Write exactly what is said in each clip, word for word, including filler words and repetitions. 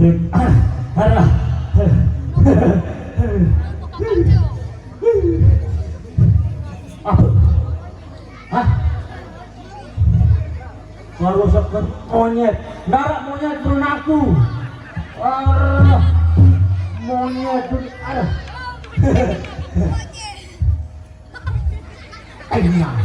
Arah. Apa? Hah? Baru seker monyet. Darah monyet berun aku. Arah. Monyet. Arah. Ayo, nah.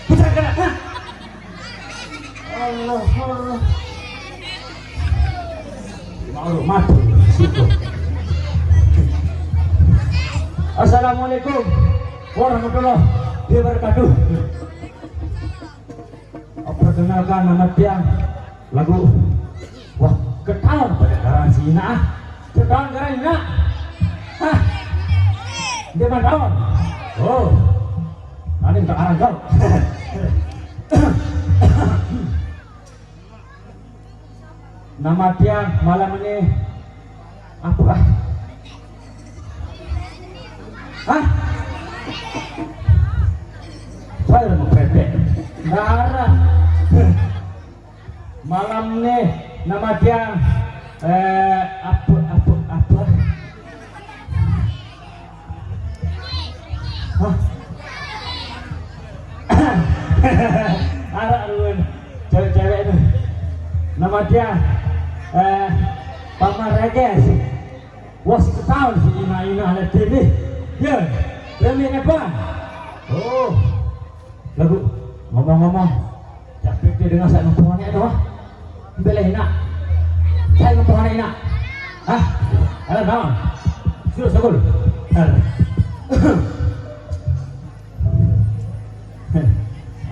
Putar kena, ha? Allah, Allah. Mau mati, situ. Assalamualaikum warahmatullahi wabarakatuh. Perkenalkan, nama tiang lagu. Wah, ketahuan pada garang si Ina, ah. Ketahuan garang Ina. Hah? Dia mah tahu. Oh. Nanti minta arang kau. Nama tiang malam ini apa? Hah? Saya mau pepek. Darah. Malam nih, nama dia, eh, apa, apa, apa? Hah? Arah ruan cewek-cewek nih. Nama dia, eh, Paman Reges. Wah, si ketahuan si Ina-Ina lihat ini. Ya, Remi Evan. Oh, lagu ngomong-ngomong, capek dia dengar saya ngomong anak itu, ah. Bela Ina. Saya ngomong anak Ina. Hah? Ada naon? Sudah sekul. Ada.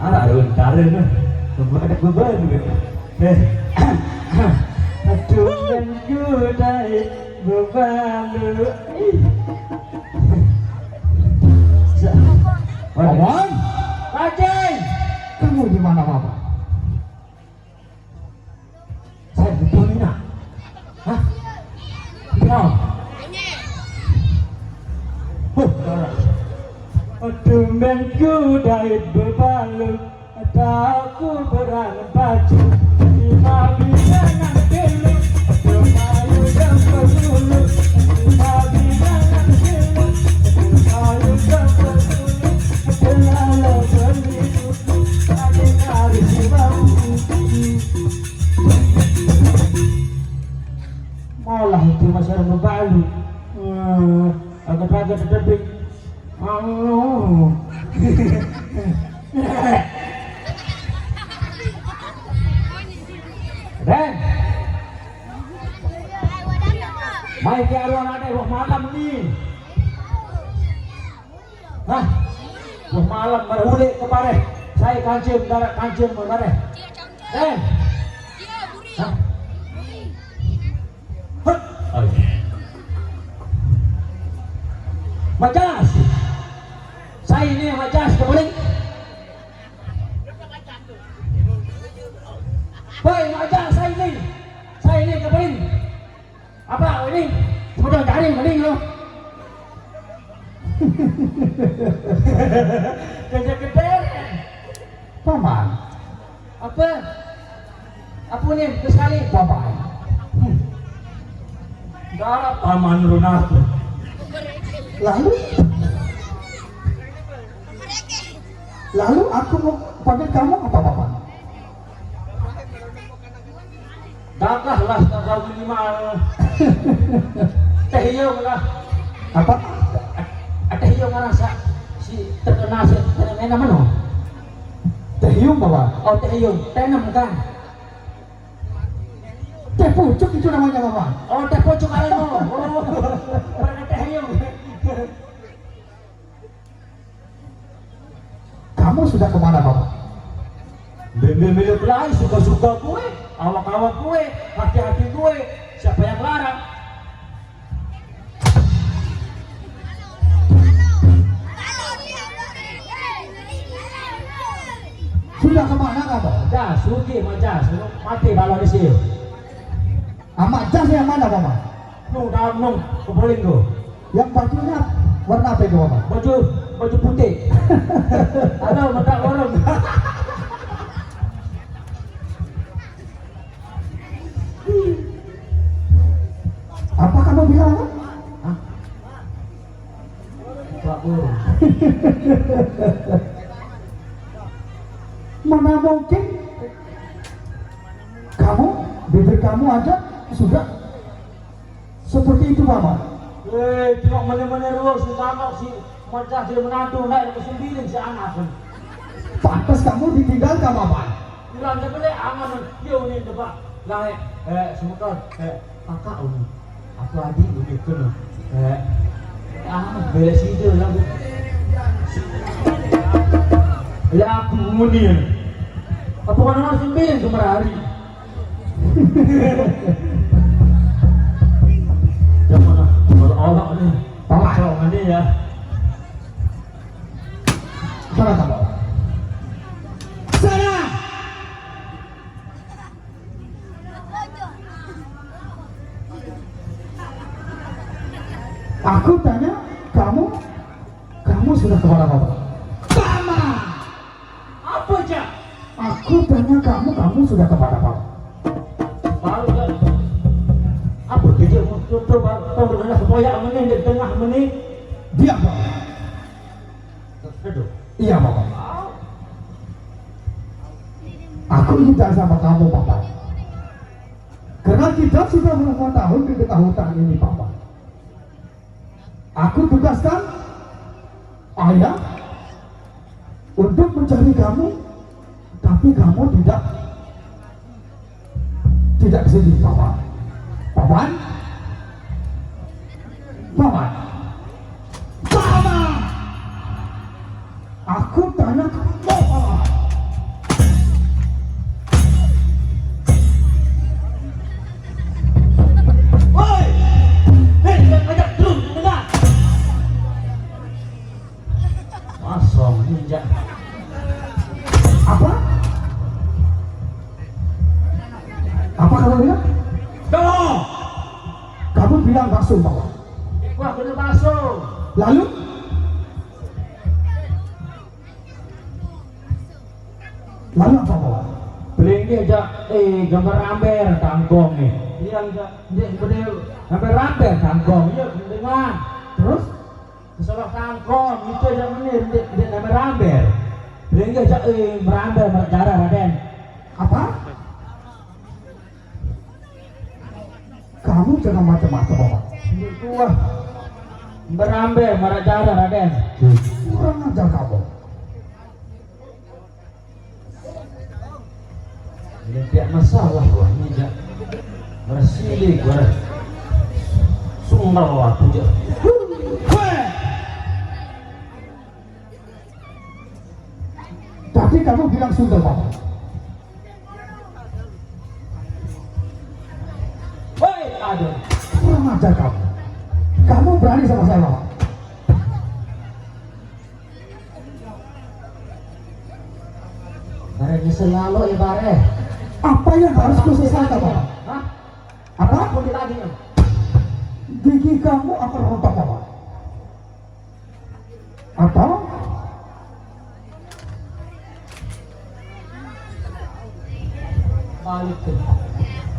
Arah runtare nah. Ada beban gitu. Eh. Aduh, kan gudai bebalu. Ih. Sa- Waduh. Paman, Raden. Kamu di mana, Paman? Saya butuh ini, nak. Hah? Kenal? Huh, darah. Tumben ku dait bebalu, tak ku berang baju. Lima bilangan dulu, kemayu dan pelulu. Lima bilangan dulu, kemayu dan pelulu. Selalu beli buku, tadi hari si bambu. Malah itu masih orang bebalu. Hmm, agak-agak tetapi. Oh. Ren. Mai ke aruan ada wah malam ni. Hah? Wah malam baru ulik ke bareh. Saya kancing, darah kancing ke bareh. Ren. Hah? Hah? Oh, iya. Majas. Saya ini Majas kembali. Woi, Majas, saya ini. Saya ini kembali. Apa ini? Sudah cari mending lo. Kerja gede. Paman. Apa? Apa nih? Sekali. Paman. Hmm. Darah paman lunak. Lalu? Lalu aku mau panggil kamu apa, Paman? Gagah lah, gagah minimal. Teh iyo lah. Apa? Teh iyo ngerasa si terkenal si fenomena mana? Teh iyo, Paman. Oh, teh iyo. Tenem kan? Teh pucuk itu namanya, Paman. Oh, teh pucuk kalau. Oh, pernah teh iyo. Kamu sudah kemana, Bapak? Bebe milik lain suka-suka gue, awak-awak gue, hati-hati gue, siapa yang larang? Sudah kemana kamu? Dah, sugi, majas, mati balon isi. Amak jas yang mana, Bapak? Nung dalam nung, kepoling tuh. Yang bajunya warna apa itu, Bapak? Baju, baju putih. Ada mata orang. Mungkin kamu, bibir kamu aja sudah seperti itu, Paman. Eh, cuma mana-mana ruang si kakak si macam si menantu naik ke sembilan si anak kan. Pantas kamu ditinggalkan, Paman. Kurang tak boleh angan dia ni depan. Lah, eh, eh, semeton, eh, kakak ni. Aku adik ni kena. Eh, ah, bela sida lah. Ya aku muni. Apa kau nak sembilan ke merari? Jangan lah, kalau awak ni. Paman. Kau ni ya. Sana, Paman. Sana. Aku tanya kamu, kamu sudah kepada Paman? Paman. Apa je? Aku tanya kamu, kamu sudah kepada Paman? Baru kan. Apa kerja tu, tu, tu, baru tahu dengan sepoyak mana, di tengah mana? Dia apa? Aduh. Iya, Paman. Aku ingin tanya sama kamu, Paman. Karena kita sudah berapa tahun di tengah hutan ini, Paman. Aku tugaskan ayah untuk mencari kamu, tapi kamu tidak, tidak ke sini, Paman. Paman? Paman? Paman! Aku tanya kamu, Paman. Woi! Hei, jangan ajak terus, dengar. Kosong ni, jak. Apa? Apa kamu bilang? Tuh! Kamu bilang bakso, Paman. Wah, bener bakso. Lalu? Lalu apa, Paman? Beli ni, jak, eh, gambar amber tangkong ni. Iya, jak. Dia bener. Gambar amber tangkong, iya, dengan. Terus? Salah tangkong, itu aja menir, dia, dia nama ramber. Beli ni, jak, eh, meramber, merak darah, Raden. Apa? Kamu jangan macam-macam, Paman. Ini gua. Meramber, merak darah, Raden. Kurang ajar kamu. Ini tidak masalah, wah, ini jak. Meresili gua. Sunggal aku, jak. Weh! Tadi kamu bilang sunggal, Paman. Woi, aduh. Kurang ajar kamu. Kamu berani sama saya, Paman? Bare nyesel lalu ya, Bare. Apa yang harus kusesalkan, Paman? Hah? Apa? Apa dia lagi, ya? Gigi kamu akan rontok, Paman. Atau balik ke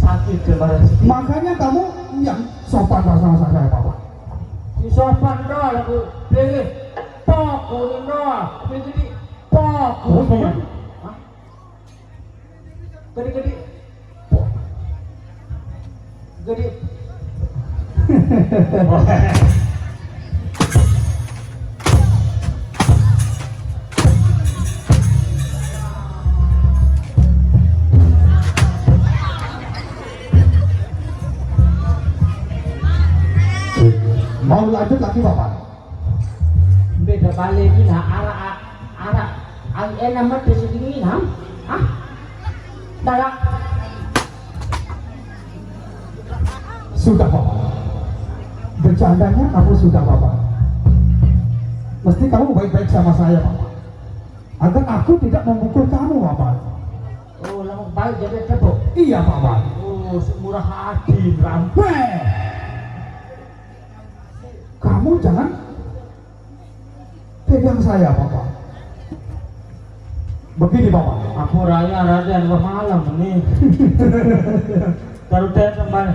sakit ke, Bare. Makanya kamu yang sopan sama saya, Paman. Si sopan doang aku pilih. Pok, kuning doang. Pilih gede. Pok, kuning. Hah? Gede-gede. Gede. Mau lanjut lagi, Bapak? Beda balik ni lah, arak, arak, arak enak mati sedingin, ha? Hah? Dah lah. Sudah, Bapak. Bercandanya kamu sudah, Bapak. Mesti kamu baik-baik sama saya, Bapak. Agar aku tidak memukul kamu, Bapak. Oh, lama baik jadi tepuk. Iya, Bapak. Oh, murah hati, rampe. Kamu jangan pegang saya, Bapak. Begini, Bapak. Aku raya, Raden, wah, malam ni. Taruh dia kembali.